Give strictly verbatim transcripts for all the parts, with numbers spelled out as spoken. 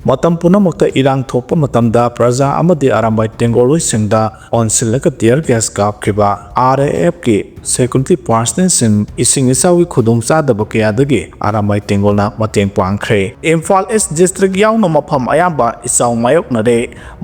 ꯃꯇꯝ ꯄꯨꯝꯅꯃꯛꯇ ꯏꯔꯥꯡ ꯊꯣꯛꯄ ꯃꯇꯝꯗ ꯄ꯭ꯔꯖꯥ ꯑꯃꯗꯤ ꯑꯔꯥꯝꯕꯥꯏ ꯇꯦꯡꯒꯣꯜ ꯂꯣꯏꯁꯤꯡꯗ ꯑꯣꯟꯁꯤꯜꯂꯒ tear gas ꯀꯥꯞꯈꯤꯕ꯫ RAF ꯀꯤ security personnel ꯁꯤꯡ ꯏꯁꯤꯡ ꯏꯆꯥꯎꯒꯤ ꯈꯨꯗꯣꯡꯆꯥꯗꯕ ꯀꯌꯥꯗꯒꯤ ꯑꯔꯥꯝꯕꯥꯏ ꯇꯦꯡꯒꯣꯜꯅ ꯃꯇꯦꯡ ꯄꯥꯡꯈ꯭ꯔꯦ꯫ ꯏꯝꯐꯥꯜ East District ꯌꯥꯎꯅ ꯃꯐꯝ ꯑꯌꯥꯝꯕ ꯏꯆꯥꯎ ꯃꯥꯌꯣꯛꯅꯔꯦ꯫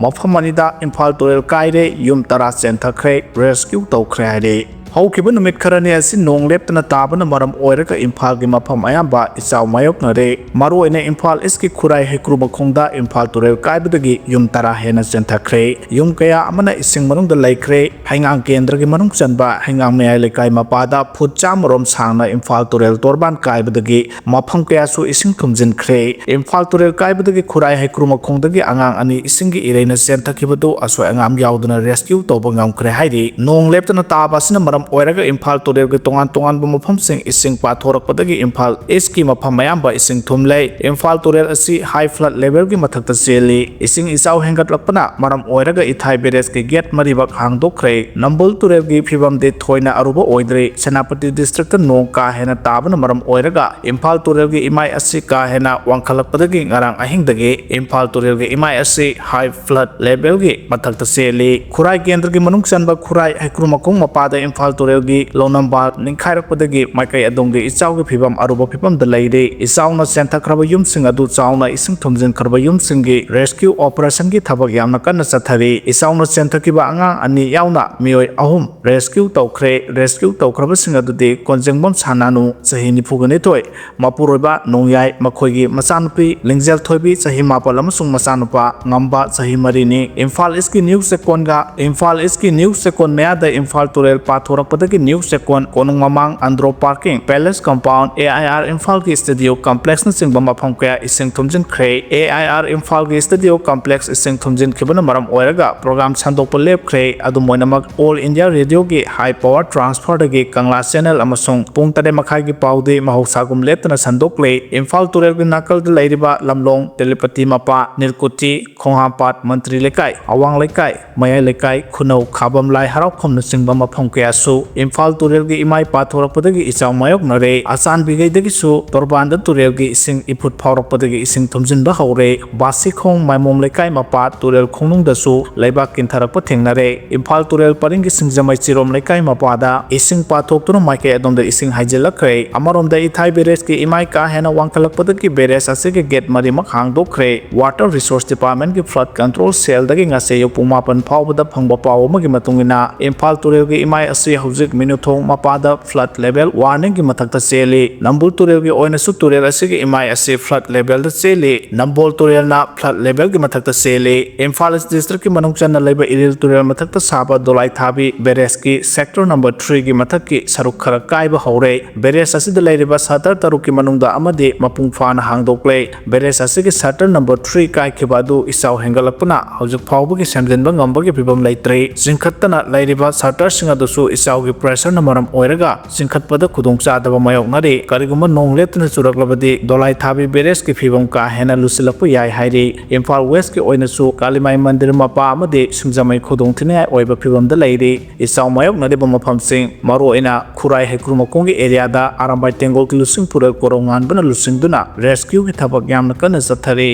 ꯃꯐꯝ ꯑꯅꯤꯗ ꯏꯝꯐꯥꯜ ꯇꯨꯔꯦꯜ ꯀꯥꯏꯔꯦ, ꯌꯨꯝ ꯇꯔꯥ ꯆꯦꯟꯊꯈ꯭ꯔꯦ, rescue ꯇꯧꯈ꯭ꯔꯦ ꯍꯥꯏꯔꯦ꯫ ꯍꯧꯈꯤꯕ ꯅꯨꯃꯤꯠ ꯈꯔꯅꯤ ꯑꯁꯤ ꯅꯣꯡ ꯂꯦꯞꯇꯅ ꯇꯥꯕꯅ ꯃꯔꯝ ꯑꯣꯏꯔꯒ ꯏꯝꯐꯥꯜꯒꯤ ꯃꯐꯝ ꯑꯌꯥꯝꯕ ꯏꯆꯥꯎ ꯃꯥꯌꯣꯛꯅꯔꯦ꯫ ꯃꯔꯨꯑꯣꯏꯅ ꯏꯝꯐꯥꯜ East ꯀꯤ ꯈꯨꯔꯥꯏ ꯍꯩꯀ꯭ꯔꯨ ꯃꯈꯣꯡꯗ ꯏꯝꯐꯥꯜ ꯇꯨꯔꯦꯜ ꯀꯥꯏꯕꯗꯒꯤ ꯌꯨꯝ ꯇꯔꯥ ꯍꯦꯟꯅ ꯆꯦꯟꯊꯈ꯭ꯔꯦ꯫ ꯌꯨꯝ ꯀꯌꯥ ꯑꯃꯅ ꯏꯁꯤꯡ ꯃꯅꯨꯡꯗ ꯂꯩꯈ꯭ꯔꯦ꯫ ꯍꯩꯉꯥꯡ ꯀꯦꯟꯗ꯭ꯔꯒꯤ ꯃꯅꯨꯡ ꯆꯟꯕ ꯍꯩꯉꯥꯡ ꯃꯌꯥꯏ ꯂꯩꯀꯥꯏ ꯃꯄꯥꯗ ꯐꯨꯠ ꯆꯥꯝꯃ ꯔꯣꯝ ꯁꯥꯡꯅ ꯏꯝꯐꯥꯜ ꯇꯨꯔꯦꯜ ꯇꯣꯔꯕꯥꯟ ꯀꯥꯏꯕꯗꯒꯤ ꯃꯐꯝ ꯀꯌꯥꯁꯨ ꯏꯁꯤꯡ ꯊꯨꯝꯖꯤꯟꯈ꯭ꯔꯦ꯫ ꯏꯝꯐꯥꯜ ꯇꯨꯔꯦꯜ ꯀꯥꯏꯕꯗꯒꯤ ꯈꯨꯔꯥꯏ ꯍꯩꯀ꯭ꯔꯨ ꯃꯈꯣꯡꯗꯒꯤ ꯑꯉꯥꯡ ꯑꯅꯤ ꯏꯁꯤꯡꯒꯤ ꯏꯔꯩꯅ ꯆꯦꯟꯊꯈꯤꯕꯗꯨ ꯑꯁꯣꯏ ꯑꯉꯥꯝ ꯌꯥꯎꯗꯅ rescue ꯇꯧꯕ ꯉꯝꯈ꯭ꯔꯦ ꯍꯥꯏꯔꯤ꯫ ꯅꯣꯡ ꯂꯦꯞꯇꯅ ꯇꯥꯕ ꯑꯁꯤꯅ ꯃꯔꯝ ꯑꯣꯏꯔꯒ ꯏꯝꯐꯥꯜ ꯇꯨꯔꯦꯜꯒꯤ ꯇꯣꯉꯥꯟ ꯇꯣꯉꯥꯟꯕ ꯃꯐꯝꯁꯤꯡ ꯏꯁꯤꯡ ꯄꯥꯊꯣꯔꯛꯄꯗꯒꯤ ꯏꯝꯐꯥꯜ East ꯀꯤ ꯃꯐꯝ ꯑꯌꯥꯝꯕ ꯏꯁꯤꯡ ꯊꯨꯝꯂꯦ꯫ ꯏꯝꯐꯥꯜ ꯇꯨꯔꯦꯜ ꯑꯁꯤ high flood level ꯒꯤ ꯃꯊꯛꯇ ꯆꯦꯜꯂꯤ꯫ ꯏꯁꯤꯡ ꯏꯆꯥꯎ ꯍꯦꯟꯒꯠꯂꯛꯄꯅ ꯃꯔꯝ ꯑꯣꯏꯔꯒ ꯏꯊꯥꯏ barrage ꯀꯤ gate ꯃꯔꯤꯃꯛ ꯍꯥꯡꯗꯣꯛꯈ꯭ꯔꯦ꯫ ꯅꯝꯕꯨꯜ ꯇꯨꯔꯦꯜꯒꯤ ꯐꯤꯕꯝꯗꯤ ꯊꯣꯏꯅ ꯑꯔꯨꯕ ꯑꯣꯏꯗ꯭ꯔꯤ꯫ ꯁꯦꯅꯥꯄꯇꯤ district ꯇ ꯅꯣꯡ ꯀꯥ ꯍꯦꯟꯅ ꯇꯥꯕꯅ ꯃꯔꯝ ꯑꯣꯏꯔꯒ ꯏꯝꯐꯥꯜ ꯇꯨꯔꯦꯜꯒꯤ ꯏꯃꯥꯏ ꯑꯁꯤ ꯀꯥ ꯍꯦꯟꯅ ꯋꯥꯡꯈꯠꯂꯛꯄꯗꯒꯤ ꯉꯔꯥꯡ ꯑꯍꯤꯡꯗꯒꯤ ꯏꯝꯐꯥꯜ ꯇꯨꯔꯦꯜꯒꯤ ꯏꯃꯥꯏ ꯑꯁꯤ high flood level ꯒꯤ ꯃꯊꯛꯇ ꯆꯦꯜꯂꯤ꯫ ꯈꯨꯔꯥꯏ ꯀꯦꯟꯗ꯭ꯔꯒꯤ ꯃꯅꯨꯡ ꯆꯟꯕ ꯈꯨꯔꯥꯏ ꯍꯩꯀ꯭ꯔꯨ ꯃꯈꯣꯡ ꯃꯄꯥꯗ ꯏꯝꯐꯥꯜ ꯇꯨꯔꯦꯜꯒꯤ ꯂꯧꯅꯝꯕꯥꯜ ꯅꯤꯡꯈꯥꯏꯔꯛꯄꯗꯒꯤ ꯃꯥꯏꯀꯩ ꯑꯗꯣꯝꯒꯤ ꯏꯆꯥꯎꯒꯤ ꯐꯤꯕꯝ ꯑꯔꯨꯕ ꯐꯤꯕꯝꯗ ꯂꯩꯔꯤ꯫ ꯏꯆꯥꯎꯅ ꯆꯦꯟꯊꯈ꯭ꯔꯕ ꯌꯨꯝꯁꯤꯡ ꯑꯗꯨ ꯆꯥꯎꯅ ꯏꯁꯤꯡ ꯊꯨꯝꯖꯤꯟꯈ꯭ꯔꯕ ꯌꯨꯝꯁꯤꯡꯒꯤ rescue operation ꯒꯤ ꯊꯕꯛ ꯌꯥꯝꯅ ꯀꯟꯅ ꯆꯠꯊꯔꯤ꯫ ꯏꯆꯥꯎꯅ ꯆꯦꯟꯊꯈꯤꯕ ꯑꯉꯥꯡ ꯑꯅꯤ ꯌꯥꯎꯅ ꯃꯤꯑꯣꯏ ꯑꯍꯨꯝ rescue ꯇꯧꯈ꯭ꯔꯦ꯫ Rescue ꯇꯧꯈ꯭ꯔꯕꯁꯤꯡ ꯑꯗꯨꯗꯤ ꯀꯣꯟꯖꯦꯡꯕꯝ ꯁꯅꯥꯅꯨ, ꯆꯍꯤ ꯅꯤꯐꯨꯒ ꯅꯤꯊꯣꯏ, ꯃꯄꯨꯔꯣꯏꯕ ꯅꯣꯡꯌꯥꯏ, ꯃꯈꯣꯏꯒꯤ ꯃꯆꯥꯅꯨꯄꯤ ꯂꯤꯡꯖꯦꯜ ꯊꯣꯏꯕꯤ, ꯆꯍꯤ ꯃꯥꯄꯜ, ꯑꯃꯁꯨꯡ ꯃꯆꯥꯅꯨꯄꯥ ꯉꯝꯕ, ꯆꯍꯤ ꯃꯔꯤꯅꯤ꯫ ꯏꯝꯐꯥꯜ East ꯀꯤ news ꯆꯦꯀꯣꯟꯒ, ꯏꯝꯐꯥꯜ East ꯀꯤ news ꯆꯦꯀꯣꯟ ꯃꯌꯥꯗ ꯏꯝꯐꯥꯜ ꯇꯨꯔꯦꯜ ꯄꯥꯊꯣꯔꯛꯄꯗꯒꯤ news ꯆꯦꯀꯣꯟ, ꯀꯣꯅꯨꯡ ꯃꯃꯥꯡ, Andro parking, palace compound, AIR ꯏꯝꯐꯥꯜꯒꯤ studio complex ꯅꯆꯤꯡꯕ ꯃꯐꯝ ꯀꯌꯥ ꯏꯁꯤꯡ ꯊꯨꯝꯖꯤꯟꯈ꯭ꯔꯦ꯫ AIR ꯏꯝꯐꯥꯜꯒꯤ studio complex ꯏꯁꯤꯡ ꯊꯨꯝꯖꯤꯟꯈꯤꯕꯅ ꯃꯔꯝ ꯑꯣꯏꯔꯒ program ꯁꯟꯗꯣꯛꯄ ꯂꯦꯞꯈ꯭ꯔꯦ꯫ ꯑꯗꯨꯝ ꯑꯣꯏꯅꯃꯛ, All India Radio ꯒꯤ high power transfer ꯗꯒꯤ ꯀꯪꯂꯥ channel ꯑꯃꯁꯨꯡ ꯄꯨꯡ ꯇꯔꯦꯠ ꯃꯈꯥꯏꯒꯤ ꯄꯥꯎꯗꯤ ꯃꯍꯧꯁꯥꯒꯨꯝ ꯂꯦꯞꯇꯅ ꯁꯟꯗꯣꯛꯂꯦ꯫ ꯏꯝꯐꯥꯜ ꯇꯨꯔꯦꯜꯒꯤ ꯅꯥꯀꯜꯗ ꯂꯩꯔꯤꯕ ꯂꯝꯂꯣꯡ, ꯇꯦꯂꯄꯇꯤ ꯃꯄꯥ, ꯅꯤꯔꯀꯨꯇꯤ, ꯈꯣꯡꯍꯥꯝꯄꯥꯠ, ꯃꯟꯇ꯭ꯔꯤ ꯂꯩꯀꯥꯏ, ꯑꯋꯥꯡ ꯂꯩꯀꯥꯏ, ꯃꯌꯥꯏ ꯂꯩꯀꯥꯏ, ꯈꯨꯅꯧ, ꯈꯥꯕꯝ, ꯂꯥꯏ ꯍꯔꯥꯎꯐꯝꯅꯆꯤꯡꯕ ꯃꯐꯝ ꯀꯌꯥꯁꯨ ꯁꯨ ꯏꯝꯐꯥꯜ ꯇꯨꯔꯦꯜꯒꯤ ꯏꯃꯥꯏ ꯄꯥꯊꯣꯔꯛꯄꯗꯒꯤ ꯏꯆꯥꯎ ꯃꯥꯌꯣꯛꯅꯔꯦ꯫ ꯑꯆꯥꯟꯕꯤꯈꯩꯗꯒꯤꯁꯨ ꯇꯣꯔꯕꯥꯟꯗ ꯇꯨꯔꯦꯜꯒꯤ ꯏꯁꯤꯡ ꯏꯐꯨꯠ ꯐꯥꯎꯔꯛꯄꯗꯒꯤ ꯏꯁꯤꯡ ꯊꯨꯝꯖꯤꯟꯕ ꯍꯧꯔꯦ꯫ ꯕꯥꯁꯤꯈꯣꯡ ꯃꯥꯏꯃꯣꯝ ꯂꯩꯀꯥꯏ ꯃꯄꯥ ꯇꯨꯔꯦꯜ ꯈꯣꯡꯅꯨꯡꯗꯁꯨ ꯂꯩꯕꯥꯛ ꯀꯤꯟꯊꯔꯛꯄ ꯊꯦꯡꯅꯔꯦ꯫ ꯏꯝꯐꯥꯜ ꯇꯨꯔꯦꯜ ꯄꯔꯤꯡꯒꯤ ꯁꯤꯡꯖꯃꯩ ꯆꯤꯔꯣꯝ ꯂꯩꯀꯥꯏ ꯃꯄꯥꯗ ꯏꯁꯤꯡ ꯄꯥꯊꯣꯛꯇꯨꯅ ꯃꯥꯏꯀꯩ ꯑꯗꯣꯝꯗ ꯏꯁꯤꯡ ꯍꯩꯖꯤꯜꯂꯛꯈ꯭ꯔꯦ꯫ ꯑꯃꯔꯣꯝꯗ ꯏꯊꯥꯏ ꯕꯦꯔꯦꯖꯀꯤ ꯏꯃꯥꯏ ꯀꯥ ꯍꯦꯟꯅ ꯋꯥꯡꯈꯠꯂꯛꯄꯗꯒꯤ ꯕꯦꯔꯦꯖ ꯑꯁꯤꯒꯤ ꯒꯦꯠ ꯃꯔꯤꯃꯛ ꯍꯥꯡꯗꯣꯛꯈ꯭ꯔꯦ꯫ Water Resource Department ꯀꯤ flood control cell ꯗꯒꯤ ꯉꯁꯤ ꯑꯌꯨꯛ ꯄꯨꯡ ꯃꯥꯄꯟ ꯐꯥꯎꯕꯗ ꯐꯪꯕ ꯄꯥꯎ ꯑꯃꯒꯤ ꯃꯇꯨꯡ ꯏꯟꯅ, ꯏꯝꯐꯥꯜ ꯇꯨꯔꯦꯜꯒꯤ ꯏꯃꯥꯏ ꯑꯁꯤ ꯍꯧꯖꯤꯛ ꯃꯤꯅꯨꯊꯣꯡ ꯃꯄꯥꯗ flood level warning ꯒꯤ ꯃꯊꯛꯇ ꯆꯦꯜꯂꯤ꯫ ꯅꯝꯕꯨꯜ ꯇꯨꯔꯦꯜꯒꯤ ꯑꯣꯏꯅꯁꯨ ꯇꯨꯔꯦꯜ ꯑꯁꯤꯒꯤ ꯏꯃꯥꯏ ꯑꯁꯤ flood level ꯗ ꯆꯦꯜꯂꯤ꯫ ꯅꯝꯕꯣꯜ ꯇꯨꯔꯦꯜꯅ flood level ꯒꯤ ꯃꯊꯛꯇ ꯆꯦꯜꯂꯤ꯫ ꯏꯝꯐꯥꯜ East District ꯀꯤ ꯃꯅꯨꯡ ꯆꯟꯅ ꯂꯩꯕ ꯏꯔꯤꯜ ꯇꯨꯔꯦꯜ ꯃꯊꯛꯇ ꯁꯥꯕ ꯗꯣꯂꯥꯏꯊꯥꯕꯤ ꯕꯦꯔꯦꯖꯀꯤ sector number three ꯒꯤ ꯃꯊꯛꯀꯤ ꯁꯔꯨꯛ ꯈꯔ ꯀꯥꯏꯕ ꯍꯧꯔꯦ꯫ ꯕꯦꯔꯦꯖ ꯑꯁꯤꯗ ꯂꯩꯔꯤꯕ shutter ꯇꯔꯨꯛꯀꯤ ꯃꯅꯨꯡꯗ ꯑꯃꯗꯤ ꯃꯄꯨꯡ ꯐꯥꯅ ꯍꯥꯡꯗꯣꯛꯂꯦ꯫ ꯕꯦꯔꯦꯖ ꯑꯁꯤꯒꯤ shutter number three ꯀꯥꯏꯈꯤꯕ ꯑꯗꯨ ꯏꯆꯥꯎ ꯍꯦꯟꯒꯠꯂꯛꯄꯅ ꯍꯧꯖꯤꯛ ꯐꯥꯎꯕꯒꯤ ꯁꯦꯝꯖꯤꯟꯕ ꯉꯝꯕꯒꯤ ꯐꯤꯕꯝ ꯂꯩꯇ꯭ꯔꯤ꯫ ꯆꯤꯡꯈꯠꯇꯅ ꯂꯩꯔꯤꯕ shutter ꯁꯤꯡ ꯑꯗꯨꯁꯨ ꯏꯆꯥꯎꯒꯤ pressure ꯅ ꯃꯔꯝ ꯑꯣꯏꯔꯒ ꯆꯤꯡꯈꯠꯄꯗ ꯈꯨꯗꯣꯡꯆꯥꯗꯕ ꯃꯥꯌꯣꯛꯅꯔꯤ꯫ ꯀꯔꯤꯒꯨꯝꯕ ꯅꯣꯡ ꯂꯦꯞꯇꯅ ꯆꯨꯔꯛꯂꯕꯗꯤ ꯗꯣꯂꯥꯏꯊꯥꯕꯤ ꯕꯦꯔꯦꯖꯀꯤ ꯐꯤꯕꯝ ꯀꯥ ꯍꯦꯟꯅ ꯂꯨꯁꯤꯜꯂꯛꯄ ꯌꯥꯏ ꯍꯥꯏꯔꯤ꯫ ꯏꯝꯐꯥꯜ West ꯀꯤ ꯑꯣꯏꯅꯁꯨ ꯀꯥꯂꯤꯃꯥꯏ ꯃꯟꯗꯤꯔ ꯃꯄꯥ ꯑꯃꯗꯤ ꯁꯤꯡꯖꯃꯩ ꯈꯨꯗꯣꯡ ꯊꯤꯅꯤꯡꯉꯥꯏ ꯑꯣꯏꯕ ꯐꯤꯕꯝꯗ ꯂꯩꯔꯤ꯫ ꯏꯆꯥꯎ ꯃꯥꯌꯣꯛꯅꯔꯤꯕ ꯃꯐꯝꯁꯤꯡ, ꯃꯔꯨꯑꯣꯏꯅ ꯈꯨꯔꯥꯏ ꯍꯩꯀ꯭ꯔꯨ ꯃꯈꯣꯡꯒꯤ area ꯗ ꯑꯔꯥꯝꯕꯥꯏ ꯇꯦꯡꯒꯣꯜꯒꯤ ꯂꯨꯆꯤꯡ ꯄꯨꯔꯦꯜ ꯀꯣꯔꯧ ꯉꯥꯟꯕꯅ ꯂꯨꯆꯤꯡꯗꯨꯅ rescue ꯒꯤ ꯊꯕꯛ ꯌꯥꯝꯅ ꯀꯟꯅ ꯆꯠꯊꯔꯤ꯫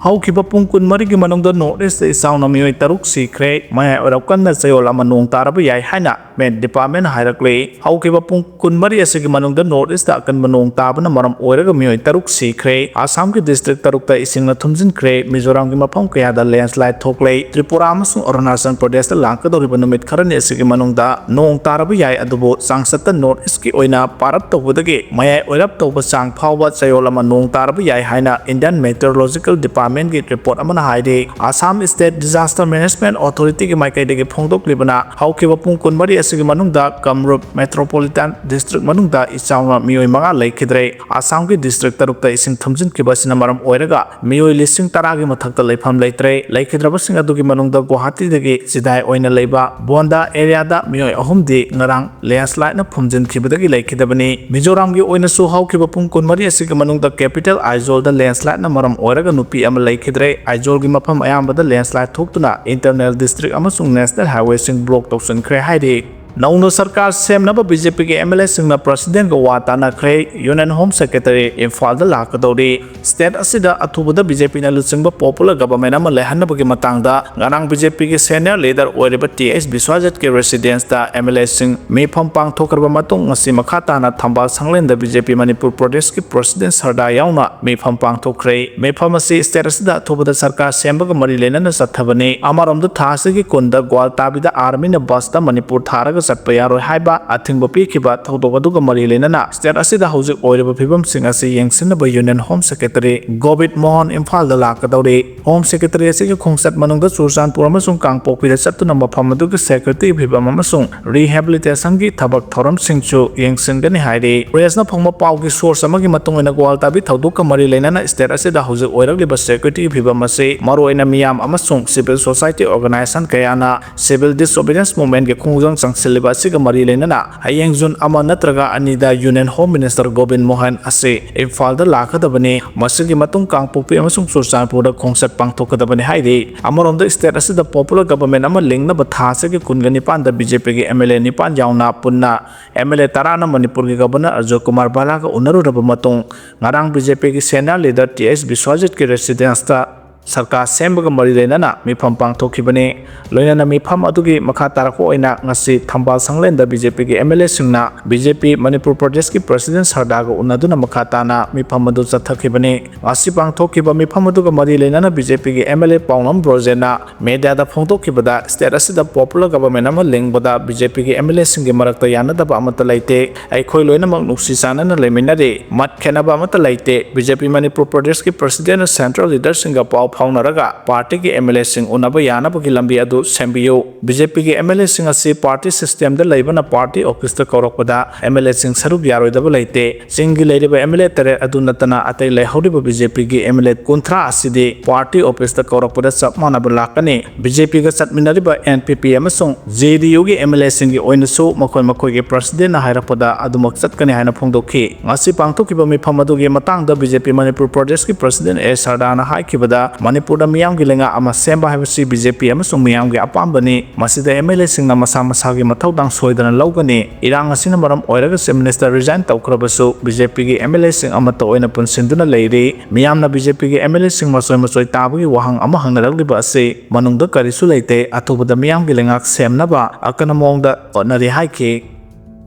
ꯍꯧꯈꯤꯕ ꯄꯨꯡ ꯀꯨꯟꯃꯔꯤꯒꯤ ꯃꯅꯨꯡꯗ North East ꯇ ꯏꯆꯥꯎꯅ ꯃꯤꯑꯣꯏ ꯇꯔꯨꯛ ꯁꯤꯈ꯭ꯔꯦ꯫ ꯃꯌꯥꯏ ꯑꯣꯏꯔꯞ ꯀꯟꯅ ꯆꯌꯣꯜ ꯑꯃ ꯅꯣꯡ ꯇꯥꯔꯕ ꯌꯥꯏ ꯍꯥꯏꯅ Met Department ꯅ ꯍꯥꯏꯔꯛꯂꯤ꯫ ꯍꯧꯈꯤꯕ ꯄꯨꯡ ꯀꯨꯟꯃꯔꯤ ꯑꯁꯤꯒꯤ ꯃꯅꯨꯡꯗ North East ꯇ ꯑꯀꯟꯕ ꯅꯣꯡ ꯇꯥꯕꯅ ꯃꯔꯝ ꯑꯣꯏꯔꯒ ꯃꯤꯑꯣꯏ ꯇꯔꯨꯛ ꯁꯤꯈ꯭ꯔꯦ꯫ ꯑꯁꯥꯝꯒꯤ district ꯇꯔꯨꯛꯇ ꯏꯁꯤꯡꯅ ꯊꯨꯝꯖꯤꯟꯈ꯭ꯔꯦ꯫ ꯃꯤꯖꯣꯔꯥꯝꯒꯤ ꯃꯐꯝ ꯀꯌꯥꯗ landslide ꯊꯣꯛꯂꯦ꯫ ꯇ꯭ꯔꯤꯄꯨꯔꯥ ꯑꯃꯁꯨꯡ ꯑꯔꯨꯅꯥꯆꯜ ꯄ꯭ꯔꯗꯦꯁꯇ ꯂꯥꯛꯀꯗꯧꯔꯤꯕ ꯅꯨꯃꯤꯠ ꯈꯔꯅꯤ ꯑꯁꯤꯒꯤ ꯃꯅꯨꯡꯗ ꯅꯣꯡ ꯇꯥꯔꯕ ꯌꯥꯏ, ꯑꯗꯨꯕꯨ ꯆꯥꯡꯆꯠꯇ North East ꯀꯤ ꯑꯣꯏꯅ ꯄꯥꯔꯞ ꯇꯧꯕꯗꯒꯤ ꯃꯌꯥꯏ ꯑꯣꯏꯔꯞ ꯇꯧꯕ ꯆꯥꯡ ꯐꯥꯎꯕ ꯆꯌꯣꯜ ꯑꯃ ꯅꯣꯡ ꯇꯥꯔꯕ ꯌꯥꯏ ꯍꯥꯏꯅ Indian Meteorological Department ꯀꯤ report ꯑꯃꯅ ꯍꯥꯏꯔꯤ꯫ Assam State Disaster Management Authority ꯒꯤ ꯃꯥꯏꯀꯩꯗꯒꯤ ꯐꯣꯡꯗꯣꯛꯂꯤꯕꯅ ꯍꯧꯈꯤꯕ ꯄꯨꯡ ꯀꯨꯟꯃꯔꯤ ꯑꯁꯤꯒꯤ ꯃꯅꯨꯡꯗ ꯀꯝꯔꯨꯞ Metropolitan District ꯃꯅꯨꯡꯗ ꯏꯆꯥꯎꯅ ꯃꯤꯑꯣꯏ ꯃꯉꯥ ꯂꯩꯈꯤꯗ꯭ꯔꯦ꯫ ꯑꯁꯥꯝꯒꯤ district ꯇꯔꯨꯛꯇ ꯏꯁꯤꯡ ꯊꯨꯝꯖꯤꯟꯈꯤꯕ ꯑꯁꯤꯅ ꯃꯔꯝ ꯑꯣꯏꯔꯒ ꯃꯤꯑꯣꯏ ꯂꯤꯁꯤꯡ ꯇꯔꯥꯒꯤ ꯃꯊꯛꯇ ꯂꯩꯐꯝ ꯂꯩꯇ꯭ꯔꯦ꯫ ꯂꯩꯈꯤꯗ꯭ꯔꯕꯁꯤꯡ ꯑꯗꯨꯒꯤ ꯃꯅꯨꯡꯗ ꯒꯨꯋꯥꯍꯥꯇꯤꯗꯒꯤ ꯆꯤꯗꯥꯏ ꯑꯣꯏꯅ ꯂꯩꯕ ꯕꯣꯟꯗꯥ area ꯗ ꯃꯤꯑꯣꯏ ꯑꯍꯨꯝꯗꯤ ꯉꯔꯥꯡ landslide ꯅ ꯐꯨꯝꯖꯤꯟꯈꯤꯕꯗꯒꯤ ꯂꯩꯈꯤꯗꯕꯅꯤ꯫ ꯃꯤꯖꯣꯔꯥꯝꯒꯤ ꯑꯣꯏꯅꯁꯨ ꯍꯧꯈꯤꯕ ꯄꯨꯡ ꯀꯨꯟꯃꯔꯤ ꯑꯁꯤꯒꯤ ꯃꯅꯨꯡꯗ capital ꯑꯥꯏꯖꯣꯜꯗ landslide ꯅ ꯃꯔꯝ ꯑꯣꯏꯔꯒ ꯅꯨꯄꯤ ꯑꯃ ꯂꯩꯈꯤꯗ꯭ꯔꯦ꯫ ꯑꯥꯏꯖꯣꯜꯒꯤ ꯃꯐꯝ ꯑꯌꯥꯝꯕꯗ landslide ꯊꯣꯛꯇꯨꯅ internal district ꯑꯃꯁꯨꯡ national highway ꯁꯤꯡ block ꯇꯧꯁꯤꯟꯈ꯭ꯔꯦ ꯍꯥꯏꯔꯤ꯫ ꯅꯧꯅ ꯁꯔꯀꯥꯔ ꯁꯦꯝꯅꯕ ꯕꯤ ꯖꯦ ꯄꯤꯒꯤ ꯑꯦꯝ ꯑꯦꯜ ꯑꯦꯁꯤꯡꯅ ꯄ꯭ꯔꯁꯤꯗꯦꯟꯒ ꯋꯥ ꯇꯥꯅꯈ꯭ꯔꯦ꯫ ꯌꯨꯅꯤꯌꯟ ꯍꯣꯝ ꯁꯦꯀ꯭ꯔꯦꯇꯔꯤ ꯏꯝꯐꯥꯜꯗ ꯂꯥꯛꯀꯗꯧꯔꯤ꯫ ꯁ꯭ꯇꯦꯠ ꯑꯁꯤꯗ ꯑꯊꯨꯕꯗ ꯕꯤ ꯖꯦ ꯄꯤꯅ ꯂꯨꯆꯤꯡꯕ ꯄꯣꯄꯨꯂꯔ ꯒꯕꯔꯃꯦꯟ ꯑꯃ ꯂꯩꯍꯟꯅꯕꯒꯤ ꯃꯇꯥꯡꯗ ꯉꯔꯥꯡ ꯕꯤ ꯖꯦ ꯄꯤꯒꯤ ꯁꯦꯅꯤꯌꯔ ꯂꯤꯗꯔ ꯑꯣꯏꯔꯤꯕ ꯇꯤ ꯑꯩꯆ ꯕꯤꯁ꯭ꯋꯖꯤꯠꯀꯤ ꯔꯦꯁꯤꯗꯦꯟꯁꯇ ꯑꯦꯝ ꯑꯦꯜ ꯑꯦꯁꯤꯡ ꯃꯤꯐꯝ ꯄꯥꯡꯊꯣꯛꯈ꯭ꯔꯕ ꯃꯇꯨꯡ, ꯉꯁꯤ ꯃꯈꯥ ꯇꯥꯅ ꯊꯝꯕꯥꯜ ꯁꯪꯂꯦꯟꯗ ꯕꯤ ꯖꯦ ꯄꯤ ꯃꯅꯤꯄꯨꯔ ꯄ꯭ꯔꯗꯦꯁꯀꯤ ꯄ꯭ꯔꯁꯤꯗꯦꯟ ꯁꯔꯗꯥ ꯌꯥꯎꯅ ꯃꯤꯐꯝ ꯄꯥꯡꯊꯣꯛꯈ꯭ꯔꯦ꯫ ꯃꯤꯐꯝ ꯑꯁꯤ ꯁ꯭ꯇꯦꯠ ꯑꯁꯤꯗ ꯑꯊꯨꯕꯗ ꯁꯔꯀꯥꯔ ꯁꯦꯝꯕꯒ ꯃꯔꯤ ꯂꯩꯅꯅ ꯆꯠꯊꯕꯅꯤ꯫ ꯑꯃꯔꯣꯝꯗ, ꯊꯥ ꯑꯁꯤꯒꯤ ꯀꯨꯟꯗ ꯒ꯭ꯋꯥꯜꯇꯥꯕꯤꯗ ꯑꯥꯔꯃꯤꯅ ꯕꯁꯇ ꯃꯅꯤꯄꯨꯔ ꯊꯥꯔꯒ ꯆꯠꯄ ꯌꯥꯔꯣꯏ ꯍꯥꯏꯕ ꯑꯊꯤꯡꯕ ꯄꯤꯈꯤꯕ ꯊꯧꯗꯣꯛ ꯑꯗꯨꯒ ꯃꯔꯤ ꯂꯩꯅꯅ ꯁ꯭ꯇꯦꯠ ꯑꯁꯤꯗ ꯍꯧꯖꯤꯛ ꯑꯣꯏꯔꯤꯕ ꯐꯤꯕꯝꯁꯤꯡ ꯑꯁꯤ ꯌꯦꯡꯁꯤꯟꯅꯕ union home secretary Gobin Mohan ꯏꯝꯐꯥꯜꯗ ꯂꯥꯛꯀꯗꯧꯔꯤ꯫ ꯍꯣꯝ ꯁꯦꯀ꯭ꯔꯦꯇꯔꯤ ꯑꯁꯤꯒꯤ ꯈꯣꯡꯆꯠ ꯃꯅꯨꯡꯗ ꯆꯨꯔꯆꯥꯟꯄꯨꯔ ꯑꯃꯁꯨꯡ ꯀꯥꯡꯄꯣꯛꯄꯤꯗ ꯆꯠꯇꯨꯅ ꯃꯐꯝ ꯑꯗꯨꯒꯤ ꯁꯦꯀ꯭ꯌꯨꯔꯤꯇꯤ ꯐꯤꯕꯝ ꯑꯃꯁꯨꯡ ꯔꯤꯍꯦꯕꯤꯂꯤꯇꯦꯁꯟꯒꯤ ꯊꯕꯛ ꯊꯧꯔꯝꯁꯤꯡꯁꯨ ꯌꯦꯡꯁꯤꯟꯒꯅꯤ ꯍꯥꯏꯔꯤ꯫ ꯄ꯭ꯔꯦꯁꯅ ꯐꯪꯕ ꯄꯥꯎꯒꯤ ꯁꯣꯔꯁ ꯑꯃꯒꯤ ꯃꯇꯨꯡ ꯏꯟꯅ, ꯒ꯭ꯋꯥꯜꯇꯥꯕꯤ ꯊꯧꯗꯣꯛꯀ ꯃꯔꯤ ꯂꯩꯅꯅ ꯁ꯭ꯇꯦꯠ ꯑꯁꯤꯗ ꯍꯧꯖꯤꯛ ꯑꯣꯏꯔꯛꯂꯤꯕ ꯁꯦꯀ꯭ꯌꯨꯔꯤꯇꯤ ꯐꯤꯕꯝ ꯑꯁꯤ ꯃꯔꯨꯑꯣꯏꯅ ꯃꯤꯌꯥꯝ ꯑꯃꯁꯨꯡ ꯁꯤꯚꯤꯜ ꯁꯣꯁꯥꯏꯇꯤ ꯑꯣꯔꯒꯅꯥꯏꯖꯦꯁꯟ ꯀꯌꯥꯅ ꯁꯤꯚꯤꯜ ꯗꯤꯁꯑꯣꯕꯤꯗꯤꯌꯦꯟꯁ ꯃꯨꯚꯃꯦꯟꯠꯀꯤ ꯈꯣꯡꯖꯪ ꯆꯪꯁꯤꯜꯂꯤꯕ ꯑꯁꯤꯒ ꯃꯔꯤ ꯂꯩꯅꯅ ꯍꯌꯦꯡ ꯖꯨꯟ ꯑꯃ ꯅꯠꯇ꯭ꯔꯒ ꯑꯅꯤꯗ union home minister Gobin Mohan ꯑꯁꯤ ꯏꯝꯐꯥꯜꯗ ꯂꯥꯛꯀꯗꯕꯅꯤ꯫ ꯃꯁꯤꯒꯤ ꯃꯇꯨꯡ ꯀꯥꯡꯄꯣꯛꯄꯤ ꯑꯃꯁꯨꯡ ꯆꯨꯔꯆꯥꯟꯄꯨꯔꯗ ꯈꯣꯡꯆꯠ ꯄꯥꯡꯊꯣꯛꯀꯗꯕꯅꯤ ꯍꯥꯏꯔꯤ꯫ ꯑꯃꯔꯣꯝꯗ, ꯁ꯭ꯇꯦꯠ ꯑꯁꯤꯗ ꯄꯣꯄꯨꯂꯔ ꯒꯕꯔꯃꯦꯟ ꯑꯃ ꯂꯤꯡꯅꯕ ꯊꯥ ꯑꯁꯤꯒꯤ ꯀꯨꯟꯒ ꯅꯤꯄꯥꯟꯗ ꯕꯤ ꯖꯦ ꯄꯤꯒꯤ ꯑꯦꯝ ꯑꯦꯜ ꯑꯦ ꯅꯤꯄꯥꯟ ꯌꯥꯎꯅ ꯄꯨꯟꯅ ꯑꯦꯝ ꯑꯦꯜ ꯑꯦ ꯇꯔꯥꯅ ꯃꯅꯤꯄꯨꯔꯒꯤ ꯒꯕꯔꯅꯔ ꯑꯖꯣꯏ ꯀꯨꯃꯥꯔ ꯚꯜꯂꯥꯒ ꯎꯅꯔꯨꯔꯕ ꯃꯇꯨꯡ, ꯉꯔꯥꯡ ꯕꯤ ꯖꯦ ꯄꯤꯒꯤ ꯁꯦꯅꯤꯌꯔ ꯂꯤꯗꯔ ꯇꯤ ꯑꯩꯆ ꯕꯤꯁ꯭ꯋꯖꯤꯠꯀꯤ ꯔꯦꯁꯤꯗꯦꯟꯁꯇ ꯁꯔꯀꯥꯔ ꯁꯦꯝꯕꯒ ꯃꯔꯤ ꯂꯩꯅꯅ ꯃꯤꯐꯝ ꯄꯥꯡꯊꯣꯛꯈꯤꯕꯅꯤ꯫ ꯂꯣꯏꯅꯅ ꯃꯤꯐꯝ ꯑꯗꯨꯒꯤ ꯃꯈꯥ ꯇꯥꯔꯛꯄ ꯑꯣꯏꯅ ꯉꯁꯤ ꯊꯝꯕꯥꯜ ꯁꯪꯂꯦꯟꯗ ꯕꯤ ꯖꯦ ꯄꯤꯒꯤ ꯑꯦꯝ ꯑꯦꯜ ꯑꯦꯁꯤꯡꯅ ꯕꯤ ꯖꯦ ꯄꯤ ꯃꯅꯤꯄꯨꯔ ꯄ꯭ꯔꯗꯦꯁꯀꯤ ꯄ꯭ꯔꯁꯤꯗꯦꯟ ꯁꯔꯗꯥꯒ ꯎꯅꯗꯨꯅ ꯃꯈꯥ ꯇꯥꯅ ꯃꯤꯐꯝ ꯑꯗꯨ ꯆꯠꯊꯈꯤꯕꯅꯤ꯫ ꯉꯁꯤ ꯄꯥꯡꯊꯣꯛꯈꯤꯕ ꯃꯤꯐꯝ ꯑꯗꯨꯒ ꯃꯔꯤ ꯂꯩꯅꯅ ꯕꯤ ꯖꯦ ꯄꯤꯒꯤ ꯑꯦꯝ ꯑꯦꯜ ꯑꯦ ꯄꯥꯎꯅꯝ ꯕ꯭ꯔꯣꯖꯦꯟꯅ ꯃꯦꯗꯤꯌꯥꯗ ꯐꯣꯡꯗꯣꯛꯈꯤꯕꯗ, ꯁ꯭ꯇꯦꯠ ꯑꯁꯤꯗ ꯄꯣꯄꯨꯂꯔ ꯒꯕꯔꯃꯦꯟ ꯑꯃ ꯂꯤꯡꯕꯗ ꯕꯤ ꯖꯦ ꯄꯤꯒꯤ ꯑꯦꯝ ꯑꯦꯜ ꯑꯦꯁꯤꯡꯒꯤ ꯃꯔꯛꯇ ꯌꯥꯅꯗꯕ ꯑꯃꯠꯇ ꯂꯩꯇꯦ꯫ ꯑꯩꯈꯣꯏ ꯂꯣꯏꯅꯃꯛ ꯅꯨꯡꯁꯤ ꯆꯥꯟꯅꯅ ꯂꯩꯃꯤꯟꯅꯔꯤ꯫ ꯃꯠ ꯈꯦꯠꯅꯕ ꯑꯃꯠꯇ ꯂꯩꯇꯦ꯫ ꯕꯤ ꯖꯦ ꯄꯤ ꯃꯅꯤꯄꯨꯔ ꯄ꯭ꯔꯗꯦꯁꯀꯤ ꯄ꯭ꯔꯁꯤꯗꯦꯟꯅ ꯁꯦꯟꯇ꯭ꯔꯦꯜ ꯂꯤꯗꯔꯁꯤꯡꯒ ꯄꯥꯎ ꯐꯥꯎꯅꯔꯒ ꯄꯥꯔꯇꯤꯒꯤ ꯑꯦꯝ ꯑꯦꯜ ꯑꯦꯁꯤꯡ ꯎꯅꯕ ꯌꯥꯅꯕꯒꯤ ꯂꯝꯕꯤ ꯑꯗꯨ ꯁꯦꯝꯕꯤꯌꯨ꯫ ꯕꯤ ꯖꯦ ꯄꯤꯒꯤ ꯑꯦꯝ ꯑꯦꯜ ꯑꯦꯁꯤꯡ ꯑꯁꯤ ꯄꯥꯔꯇꯤ ꯁꯤꯁꯇꯦꯝꯗ ꯂꯩꯕꯅ ꯄꯥꯔꯇꯤ ꯑꯣꯐꯤꯁꯇ ꯀꯧꯔꯛꯄꯗ ꯑꯦꯝ ꯑꯦꯜ ꯑꯦꯁꯤꯡ ꯁꯔꯨꯛ ꯌꯥꯔꯣꯏꯗꯕ ꯂꯩꯇꯦ꯫ ꯆꯤꯡꯒꯤ ꯂꯩꯔꯤꯕ ꯑꯦꯝ ꯑꯦꯜ ꯑꯦ ꯇꯔꯦꯠ ꯑꯗꯨ ꯅꯠꯇꯅ ꯑꯇꯩ ꯂꯩꯍꯧꯔꯤꯕ ꯕꯤ ꯖꯦ ꯄꯤꯒꯤ ꯑꯦꯝ ꯑꯦꯜ ꯑꯦ ꯀꯨꯟꯊ꯭ꯔꯥ ꯑꯁꯤꯗꯤ ꯄꯥꯔꯇꯤ ꯑꯣꯐꯤꯁꯇ ꯀꯧꯔꯛꯄꯗ ꯆꯞ ꯃꯥꯟꯅꯕ ꯂꯥꯛꯀꯅꯤ꯫ ꯕꯤ ꯖꯦ ꯄꯤꯒ ꯆꯠꯃꯤꯟꯅꯔꯤꯕ ꯑꯦꯟ ꯄꯤ ꯄꯤ ꯑꯃꯁꯨꯡ ꯖꯦ ꯗꯤ ꯌꯨꯒꯤ ꯑꯦꯝ ꯑꯦꯜ ꯑꯦꯁꯤꯡꯒꯤ ꯑꯣꯏꯅꯁꯨ ꯃꯈꯣꯏ ꯃꯈꯣꯏꯒꯤ ꯄ꯭ꯔꯁꯤꯗꯦꯟꯅ ꯍꯥꯏꯔꯛꯄꯗ ꯑꯗꯨꯃꯛ ꯆꯠꯀꯅꯤ ꯍꯥꯏꯅ ꯐꯣꯡꯗꯣꯛꯈꯤ꯫ ꯉꯁꯤ ꯄꯥꯡꯊꯣꯛꯈꯤꯕ ꯃꯤꯐꯝ ꯑꯗꯨꯒꯤ ꯃꯇꯥꯡꯗ ꯕꯤ ꯖꯦ ꯄꯤ ꯃꯅꯤꯄꯨꯔ ꯄ꯭ꯔꯗꯦꯁꯀꯤ ꯄ꯭ꯔꯁꯤꯗꯦꯟ ꯑꯦ ꯁꯔꯗꯥꯅ ꯍꯥꯏꯈꯤꯕꯗ, ꯃꯅꯤꯄꯨꯔꯗ ꯃꯤꯌꯥꯝꯒꯤ ꯂꯩꯉꯥꯛ ꯑꯃ ꯁꯦꯝꯕ ꯍꯥꯏꯕꯁꯤ ꯕꯤ ꯖꯦ ꯄꯤ ꯑꯃꯁꯨꯡ ꯃꯤꯌꯥꯝꯒꯤ ꯑꯄꯥꯝꯕꯅꯤ꯫ ꯃꯁꯤꯗ ꯑꯦꯝ ꯑꯦꯜ ꯑꯦꯁꯤꯡꯅ ꯃꯁꯥ ꯃꯁꯥꯒꯤ ꯃꯊꯧꯗꯥꯡ ꯁꯣꯏꯗꯅ ꯂꯧꯒꯅꯤ꯫ ꯏꯔꯥꯡ ꯑꯁꯤꯅ ꯃꯔꯝ ꯑꯣꯏꯔꯒ ꯆꯤꯐ ꯃꯤꯅꯤꯁꯇꯔ ꯔꯤꯖꯥꯏꯟ ꯇꯧꯈ꯭ꯔꯕꯁꯨ, ꯕꯤ ꯖꯦ ꯄꯤꯒꯤ ꯑꯦꯝ ꯑꯦꯜ ꯑꯦꯁꯤꯡ ꯑꯃꯠꯇ ꯑꯣꯏꯅ ꯄꯨꯟꯁꯤꯟꯗꯨꯅ ꯂꯩꯔꯤ꯫ ꯃꯤꯌꯥꯝꯅ ꯕꯤ ꯖꯦ ꯄꯤꯒꯤ ꯑꯦꯝ ꯑꯦꯜ ꯑꯦꯁꯤꯡ ꯃꯆꯣꯏ ꯃꯆꯣꯏ ꯇꯥꯕꯒꯤ ꯋꯥꯍꯪ ꯑꯃ ꯍꯪꯅꯔꯛꯂꯤꯕ ꯑꯁꯤ ꯃꯅꯨꯡꯗ ꯀꯔꯤꯁꯨ ꯂꯩꯇꯦ꯫ ꯑꯊꯨꯕꯗ ꯃꯤꯌꯥꯝꯒꯤ ꯂꯩꯉꯥꯛ ꯁꯦꯝꯅꯕ ꯑꯀꯟꯕ ꯃꯑꯣꯡꯗ ꯍꯣꯠꯅꯔꯤ ꯍꯥꯏꯈꯤ꯫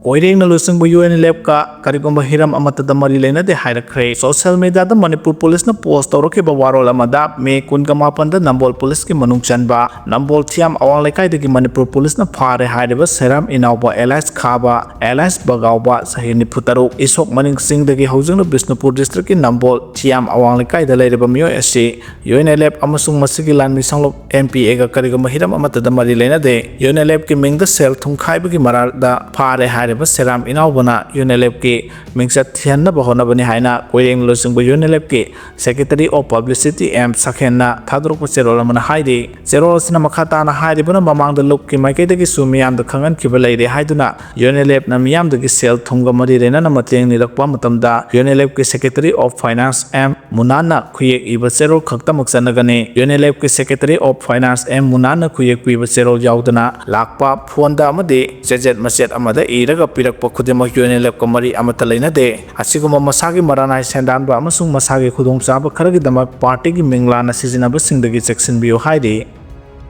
ꯀꯣꯏꯔꯦꯡꯅ ꯂꯨꯆꯤꯡꯕ ꯌꯨ ꯑꯦꯟ ꯑꯦꯜ ꯑꯦꯐꯀ ꯀꯔꯤꯒꯨꯝꯕ ꯍꯤꯔꯝ ꯑꯃꯠꯇꯗ ꯃꯔꯤ ꯂꯩꯅꯗꯦ ꯍꯥꯏꯔꯛꯈ꯭ꯔꯦ꯫ ꯁꯣꯁꯤꯌꯦꯜ ꯃꯤꯗꯤꯌꯥꯗ ꯃꯅꯤꯄꯨꯔ ꯄꯨꯂꯤꯁꯅ ꯄꯣꯁ ꯇꯧꯔꯛꯈꯤꯕ ꯋꯥꯔꯣꯜ ꯑꯃꯗ ꯃꯦ ꯀꯨꯟꯒ ꯃꯥꯄꯟꯗ ꯅꯝꯕꯣꯜ ꯄꯨꯂꯤꯁꯀꯤ ꯃꯅꯨꯡ ꯆꯟꯕ ꯅꯝꯕꯣꯜ ꯊꯤꯌꯥꯝ ꯑꯋꯥꯡ ꯂꯩꯀꯥꯏꯗꯒꯤ ꯃꯅꯤꯄꯨꯔ ꯄꯨꯂꯤꯁꯅ ꯐꯥꯔꯦ ꯍꯥꯏꯔꯤꯕ ꯁꯦꯔꯥꯝ ꯏꯅꯥꯎꯕ ꯑꯦꯂꯥꯏꯁ ꯈꯥꯕ, ꯑꯦꯂꯥꯏꯁ ꯕꯒꯥꯎꯕ, ꯆꯍꯤ ꯅꯤꯐꯨ ꯇꯔꯨꯛ, ꯏꯁꯣꯛ ꯃꯅꯤꯡ ꯆꯤꯡꯗꯒꯤ ꯍꯧꯖꯤꯛꯅ ꯕꯤꯁꯅꯨꯄꯨꯔ ꯗꯤꯁꯇ꯭ꯔꯤꯛꯀꯤ ꯅꯝꯕꯣꯜ ꯊꯤꯌꯥꯝ ꯑꯋꯥꯡ ꯂꯩꯀꯥꯏꯗ ꯂꯩꯔꯤꯕ ꯃꯤꯑꯣꯏ ꯑꯁꯤ ꯌꯨ ꯑꯦꯟ ꯑꯦꯜ ꯑꯦꯐ ꯑꯃꯁꯨꯡ ꯃꯁꯤꯒꯤ ꯂꯥꯟꯃꯤ ꯁꯪꯂꯣꯞ ꯑꯦꯝ ꯄꯤ ꯑꯦꯒ ꯀꯔꯤꯒꯨꯝꯕ ꯍꯤꯔꯝ ꯑꯃꯠꯇꯗ ꯃꯔꯤ ꯂꯩꯅꯗꯦ꯫ ꯌꯨ ꯑꯦꯟ ꯑꯦꯜ ꯑꯦꯐꯀꯤ ꯃꯤꯡꯗ ꯁꯦꯜ ꯊꯨꯝ ꯈꯥꯏꯕꯒꯤ ꯃꯔꯥꯜꯗ ꯐꯥꯔꯦ ꯍꯥꯏꯔꯤꯕ ꯁꯦꯔꯥꯝ ꯏꯅꯥꯎꯕꯅ ꯌꯨ ꯑꯦꯟ ꯑꯦꯜ ꯑꯦꯐꯀꯤ ꯃꯤꯡꯆꯠ ꯊꯤꯍꯟꯅꯕ ꯍꯣꯠꯅꯕꯅꯤ ꯍꯥꯏꯅ ꯀꯣꯏꯔꯦꯡ ꯂꯨꯆꯤꯡꯕ ꯌꯨ ꯑꯦꯟ ꯑꯦꯜ ꯑꯦꯐꯀꯤ ꯁꯦꯀ꯭ꯔꯦꯇꯔꯤ ꯑꯣꯐ ꯄꯕ꯭ꯂꯤꯁꯤꯇꯤ ꯑꯦꯝ ꯁꯈꯦꯟꯅ ꯊꯥꯗꯣꯔꯛꯄ ꯆꯦꯔꯣꯜ ꯑꯃꯅ ꯍꯥꯏꯔꯤ꯫ ꯆꯦꯔꯣꯜ ꯑꯁꯤꯅ ꯃꯈꯥ ꯇꯥꯅ ꯍꯥꯏꯔꯤꯕꯅ, ꯃꯃꯥꯡꯗ ꯂꯨꯞꯀꯤ ꯃꯥꯏꯀꯩꯗꯒꯤꯁꯨ ꯃꯤꯌꯥꯝꯗ ꯈꯪꯍꯟꯈꯤꯕ ꯂꯩꯔꯦ ꯍꯥꯏꯗꯨꯅ ꯌꯨ ꯑꯦꯟ ꯑꯦꯜ ꯑꯦꯐꯅ ꯃꯤꯌꯥꯝꯗꯒꯤ ꯁꯦꯜ ꯊꯨꯝꯒ ꯃꯔꯤ ꯂꯩꯅꯅ ꯃꯇꯦꯡ ꯅꯤꯔꯛꯄ ꯃꯇꯝꯗ ꯌꯨ ꯑꯦꯟ ꯑꯦꯜ ꯑꯦꯐꯀꯤ ꯁꯦꯀ꯭ꯔꯦꯇꯔꯤ ꯑꯣꯐ ꯐꯥꯏꯅꯥꯟꯁ ꯑꯦꯝ ꯃꯨꯅꯥꯟꯅ ꯈꯨꯌꯦꯛ ꯏꯕ ꯆꯦꯔꯣꯜ ꯈꯛꯇꯃꯛ ꯆꯠꯅꯒꯅꯤ꯫ ꯌꯨ ꯑꯦꯟ ꯑꯦꯜ ꯑꯦꯐꯀꯤ ꯁꯦꯀ꯭ꯔꯦꯇꯔꯤ ꯑꯣꯐ ꯐꯥꯏꯅꯥꯟꯁ ꯑꯦꯝ ꯃꯨꯅꯥꯟꯅ ꯈꯨꯌꯦꯛ ꯄꯤꯕ ꯆꯦꯔꯣꯜ ꯌꯥꯎꯗꯅ ꯂꯥꯛꯄ ꯐꯣꯟꯗ ꯑꯃꯗꯤ ꯆꯦꯖꯦꯠ ꯃꯆꯦꯠ ꯑꯃꯗ ꯏꯔꯒ ꯄꯤꯔꯛꯄ ꯈꯨꯗꯤꯡꯃꯛ ꯌꯨ ꯑꯦꯟ ꯑꯦꯜ ꯑꯦꯐꯀ ꯃꯔꯤ ꯑꯃꯠꯇ ꯂꯩꯅꯗꯦ꯫ ꯑꯁꯤꯒꯨꯝꯕ ꯃꯁꯥꯒꯤ ꯃꯔꯥꯅꯥꯏ ꯁꯦꯟꯗꯥꯟꯕ ꯑꯃꯁꯨꯡ ꯃꯁꯥꯒꯤ ꯈꯨꯗꯣꯡꯆꯥꯕ ꯈꯔꯒꯤꯗꯃꯛ ꯄꯥꯔꯇꯤꯒꯤ ꯃꯤꯡ ꯂꯥꯟꯅ ꯁꯤꯖꯤꯟꯅꯕꯁꯤꯡꯗꯒꯤ ꯆꯦꯛꯁꯤꯟꯕꯤꯌꯨ ꯍꯥꯏꯔꯤ꯫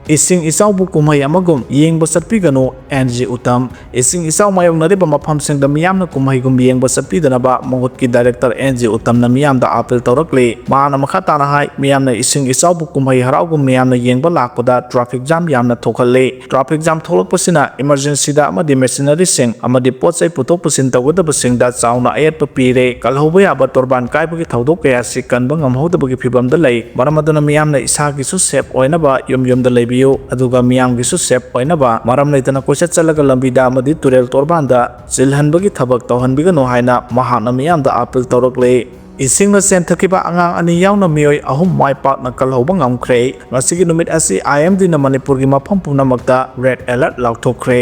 ꯏꯁꯤꯡ ꯏꯆꯥꯎꯕꯨ ꯀꯨꯝꯍꯩ ꯑꯃꯒꯨꯝ ꯌꯦꯡꯕ ꯆꯠꯄꯤꯒꯅꯨ, ꯑꯦꯟ ꯖꯤ ꯎꯇꯝ꯫ ꯏꯁꯤꯡ ꯏꯆꯥꯎ ꯃꯥꯌꯣꯛꯅꯔꯤꯕ ꯃꯐꯝꯁꯤꯡꯗ ꯃꯤꯌꯥꯝꯅ ꯀꯨꯝꯍꯩꯒꯨꯝ ꯌꯦꯡꯕ ꯆꯠꯄꯤꯗꯅꯕ ꯃꯍꯨꯠꯀꯤ ꯗꯥꯏꯔꯦꯛꯇꯔ ꯑꯦꯟ ꯖꯤ ꯎꯇꯝꯅ ꯃꯤꯌꯥꯝꯗ ꯑꯥꯄꯤꯜ ꯇꯧꯔꯛꯂꯤ꯫ ꯃꯍꯥꯛꯅ ꯃꯈꯥ ꯇꯥꯅ ꯍꯥꯏ, ꯃꯤꯌꯥꯝꯅ ꯏꯁꯤꯡ ꯏꯆꯥꯎꯕꯨ ꯀꯨꯝꯍꯩ ꯍꯔꯥꯎꯒꯨꯝ ꯃꯤꯌꯥꯝꯅ ꯌꯦꯡꯕ ꯂꯥꯛꯄꯗ ꯇ꯭ꯔꯥꯐꯤꯛ ꯖꯥꯝ ꯌꯥꯝꯅ ꯊꯣꯛꯍꯜꯂꯤ꯫ ꯇ꯭ꯔꯥꯐꯤꯛ ꯖꯥꯝ ꯊꯣꯛꯂꯛꯄꯁꯤꯅ ꯏꯃꯔꯖꯦꯟꯁꯤꯗ ꯑꯃꯗꯤ ꯃꯦꯁꯤꯅꯔꯤꯁꯤꯡ ꯑꯃꯗꯤ ꯄꯣꯠ ꯆꯩ ꯄꯨꯊꯣꯛ ꯄꯨꯁꯤꯟ ꯇꯧꯒꯗꯕꯁꯤꯡꯗ ꯆꯥꯎꯅ ꯑꯌꯦꯠꯄ ꯄꯤꯔꯦ꯫ ꯀꯜꯍꯧꯕ ꯌꯥꯕ ꯇꯣꯔꯕꯥꯟ ꯀꯥꯏꯕꯒꯤ ꯊꯧꯗꯣꯛ ꯀꯌꯥꯁꯤ ꯀꯟꯕ ꯉꯝꯍꯧꯗꯕꯒꯤ ꯐꯤꯚꯝꯗ ꯂꯩ꯫ ꯃꯔꯝ ꯑꯗꯨꯅ ꯃꯤꯌꯥꯝꯅ ꯏꯁꯥꯒꯤꯁꯨ ꯁꯦꯐ ꯑꯣꯏꯅꯕ ꯌꯨꯝ ꯌꯨꯝꯗ ꯂꯩꯕꯤꯌꯨ, ꯑꯗꯨꯒ ꯃꯤꯌꯥꯝꯒꯤꯁꯨ ꯁꯦꯐ ꯑꯣꯏꯅꯕ ꯃꯔꯝ ꯂꯩꯇꯅ ꯀꯣꯏꯆꯠ ꯆꯠꯂꯒ ꯂꯝꯕꯤꯗ ꯑꯃꯗꯤ ꯇꯨꯔꯦꯜ ꯇꯣꯔꯕꯥꯟꯗ ꯆꯤꯜꯍꯟꯕꯒꯤ ꯊꯕꯛ ꯇꯧꯍꯟꯕꯤꯒꯅꯨ ꯍꯥꯏꯅ ꯃꯍꯥꯛꯅ ꯃꯤꯌꯥꯝꯗ ꯑꯥꯄꯤꯜ ꯇꯧꯔꯛꯂꯤ꯫ ꯏꯁꯤꯡꯅ ꯆꯦꯟꯊꯈꯤꯕ ꯑꯉꯥꯡ ꯑꯅꯤ ꯌꯥꯎꯅ ꯃꯤꯑꯣꯏ ꯑꯍꯨꯝ ꯃꯥꯏ ꯄꯥꯛꯅ ꯀꯜꯍꯧꯕ ꯉꯝꯈ꯭ꯔꯦ꯫ ꯉꯁꯤꯒꯤ ꯅꯨꯃꯤꯠ ꯑꯁꯤ ꯑꯥꯏ ꯑꯦꯝ ꯗꯤꯅ ꯃꯅꯤꯄꯨꯔꯒꯤ ꯃꯐꯝ ꯄꯨꯝꯅꯃꯛꯇ ꯔꯦꯗ ꯑꯦꯂꯔꯠ ꯂꯥꯎꯊꯣꯛꯈ꯭ꯔꯦ꯫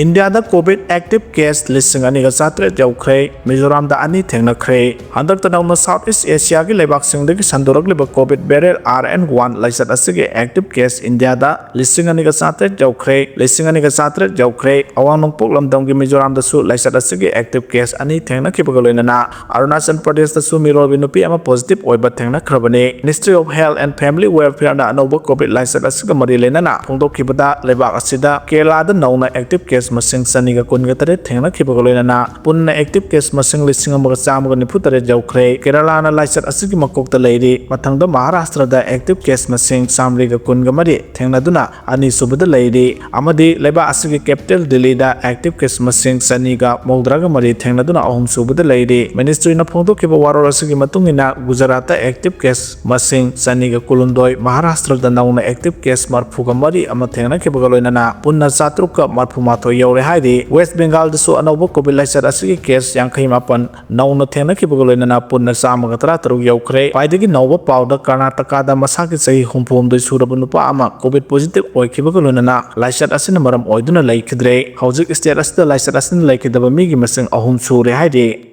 ꯏꯟꯗꯤꯌꯥꯗ ꯀꯣꯚꯤꯗ ꯑꯦꯛꯇꯤꯚ ꯀꯦꯁ ꯂꯤꯁꯤꯡ ꯑꯅꯤꯒ ꯆꯥꯇꯔꯦꯠ ꯌꯧꯈ꯭ꯔꯦ, ꯃꯤꯖꯣꯔꯥꯝꯗ ꯑꯅꯤ ꯊꯦꯡꯅꯈ꯭ꯔꯦ꯫ ꯍꯟꯗꯛꯇ ꯅꯧꯅ ꯁꯥꯎꯊ ꯏꯁ ꯑꯦꯁꯤꯌꯥꯒꯤ ꯂꯩꯕꯥꯛꯁꯤꯡꯗꯒꯤ ꯁꯟꯗꯣꯔꯛꯂꯤꯕ Covid variant R N one ꯂꯥꯏꯆꯠ ꯑꯁꯤꯒꯤ ꯑꯦꯛꯇꯤꯚ ꯀꯦꯁ ꯏꯟꯗꯤꯌꯥꯗ ꯂꯤꯁꯤꯡ ꯑꯅꯤꯒ ꯆꯥꯇꯔꯦꯠ ꯌꯧꯈ꯭ꯔꯦ, ꯂꯤꯁꯤꯡ ꯑꯅꯤꯒ ꯆꯥꯇꯔꯦꯠ ꯌꯧꯈ꯭ꯔꯦ꯫ ꯑꯋꯥꯡ ꯅꯣꯡꯄꯣꯛ ꯂꯝꯗꯝꯒꯤ ꯃꯤꯖꯣꯔꯥꯝꯗꯁꯨ ꯂꯥꯏꯆꯠ ꯑꯁꯤꯒꯤ ꯑꯦꯛꯇꯤꯚ ꯀꯦꯁ ꯑꯅꯤ ꯊꯦꯡꯅꯈꯤꯕꯒ ꯂꯣꯏꯅꯅ ꯑꯔꯨꯅꯥꯆꯜ ꯄ꯭ꯔꯗꯦꯁꯇꯁꯨ ꯃꯤꯔꯣꯜꯒꯤ ꯅꯨꯄꯤ ꯑꯃ ꯄꯣꯖꯤꯇꯤꯚ ꯑꯣꯏꯕ ꯊꯦꯡꯅꯈ꯭ꯔꯕꯅꯤ꯫ Ministry of Health and Family Welfare ꯅ ꯑꯅꯧꯕ ꯀꯣꯚꯤꯗ ꯂꯥꯏꯆꯠ ꯑꯁꯤꯒ ꯃꯔꯤ ꯂꯩꯅꯅ ꯐꯣꯡꯗꯣꯛꯈꯤꯕꯗ, ꯂꯩꯕꯥꯛ ꯑꯁꯤꯗ ꯀꯦꯔꯂꯥꯗ ꯅꯧꯅ ꯑꯦꯛꯇꯤꯚ ꯀꯦꯁ ꯃꯁꯤꯡ ꯆꯅꯤꯒ ꯀꯨꯟꯒ ꯇꯔꯦꯠ ꯊꯦꯡꯅꯈꯤꯕꯒ ꯂꯣꯏꯅꯅ ꯄꯨꯟꯅ ꯑꯦꯛꯇꯤꯚ ꯀꯦꯁ ꯃꯁꯤꯡ ꯂꯤꯁꯤꯡ ꯑꯃꯒ ꯆꯥꯝꯃꯒ ꯅꯤꯐꯨ ꯇꯔꯦꯠ ꯌꯧꯈ꯭ꯔꯦ꯫ ꯀꯦꯔꯂꯥꯅ ꯂꯥꯏꯆꯠ ꯑꯁꯤꯒꯤ ꯃꯀꯣꯛꯇ ꯂꯩꯔꯤ꯫ ꯃꯊꯪꯗ ꯃꯍꯥꯔꯥꯁꯇ꯭ꯔꯗ ꯑꯦꯛꯇꯤꯚ ꯀꯦꯁ ꯃꯁꯤꯡ ꯆꯥꯃꯔꯤꯒ ꯀꯨꯟꯒ ꯃꯔꯤ ꯊꯦꯡꯅꯗꯨꯅ ꯑꯅꯤꯁꯨꯕꯗ ꯂꯩꯔꯤ, ꯑꯃꯗꯤ ꯂꯩꯕꯥꯛ ꯑꯁꯤꯒꯤ ꯀꯦꯄꯤꯇꯦꯜ ꯗꯤꯜꯂꯤꯗ ꯑꯦꯛꯇꯤꯚ ꯀꯦꯁ ꯃꯁꯤꯡ ꯆꯅꯤꯒ ꯃꯧꯗ꯭ꯔꯥꯒ ꯃꯔꯤ ꯊꯦꯡꯅꯗꯨꯅ ꯑꯍꯨꯝꯁꯨꯕꯗ ꯂꯩꯔꯤ꯫ ꯃꯤꯅꯤꯁꯇ꯭ꯔꯤꯅ ꯐꯣꯡꯗꯣꯛꯈꯤꯕ ꯋꯥꯔꯣꯜ ꯑꯁꯤꯒꯤ ꯃꯇꯨꯡ ꯏꯟꯅ, ꯒꯨꯖꯔꯥꯠꯇ ꯑꯦꯛꯇꯤꯚ ꯀꯦꯁ ꯃꯁꯤꯡ ꯆꯅꯤꯒ ꯀꯨꯟꯍꯨꯝꯗꯣꯏ, ꯃꯍꯥꯔꯥꯁꯇ꯭ꯔꯗ ꯅꯧꯅ ꯑꯦꯛꯇꯤꯚ ꯀꯦꯁ ꯃꯔꯤꯐꯨꯒ ꯃꯔꯤ ꯑꯃ ꯊꯦꯡꯅꯈꯤꯕꯒ ꯂꯣꯏꯅꯅ ꯄꯨꯟꯅ ꯆꯥꯇꯔꯨꯛꯀ ꯃꯔꯤꯐꯨꯃꯥꯊꯣꯏ ꯌꯧꯔꯦ ꯍꯥꯏꯔꯤ꯫ ꯋꯦꯁ ꯕꯦꯡꯒꯥꯜꯗꯁꯨ ꯑꯅꯧꯕ ꯀꯣꯚꯤꯗ ꯂꯥꯏꯆꯠ ꯑꯁꯤꯒꯤ ꯀꯦꯁ ꯌꯥꯡꯈꯩ ꯃꯥꯄꯟ ꯅꯧꯅ ꯊꯦꯡꯅꯈꯤꯕꯒ ꯂꯣꯏꯅꯅ ꯄꯨꯟꯅ ꯆꯥꯝꯃꯒ ꯇꯔꯥꯇꯔꯨꯛ ꯌꯧꯈ꯭ꯔꯦ꯫ ꯈ꯭ꯋꯥꯏꯗꯒꯤ ꯅꯧꯕ ꯄꯥꯎꯗ ꯀꯔꯅꯥꯇꯀꯥꯗ ꯃꯁꯥꯒꯤ ꯆꯍꯤ ꯍꯨꯝꯐꯨꯍꯨꯝꯗꯣꯏ ꯁꯨꯔꯕ ꯅꯨꯄꯥ ꯑꯃ ꯀꯣꯚꯤꯗ ꯄꯣꯖꯤꯇꯤꯚ ꯑꯣꯏꯈꯤꯕꯒ ꯂꯣꯏꯅꯅ ꯂꯥꯏꯆꯠ ꯑꯁꯤꯅ ꯃꯔꯝ ꯑꯣꯏꯗꯨꯅ ꯂꯩꯈꯤꯗ꯭ꯔꯦ꯫ ꯍꯧꯖꯤꯛ ꯁ꯭ꯇꯦꯠ ꯑꯁꯤꯗ ꯂꯥꯏꯆꯠ ꯑꯁꯤꯅ ꯂꯩꯈꯤꯗꯕ ꯃꯤꯒꯤ ꯃꯁꯤꯡ ꯑꯍꯨꯝ ꯁꯨꯔꯦ ꯍꯥꯏꯔꯤ꯫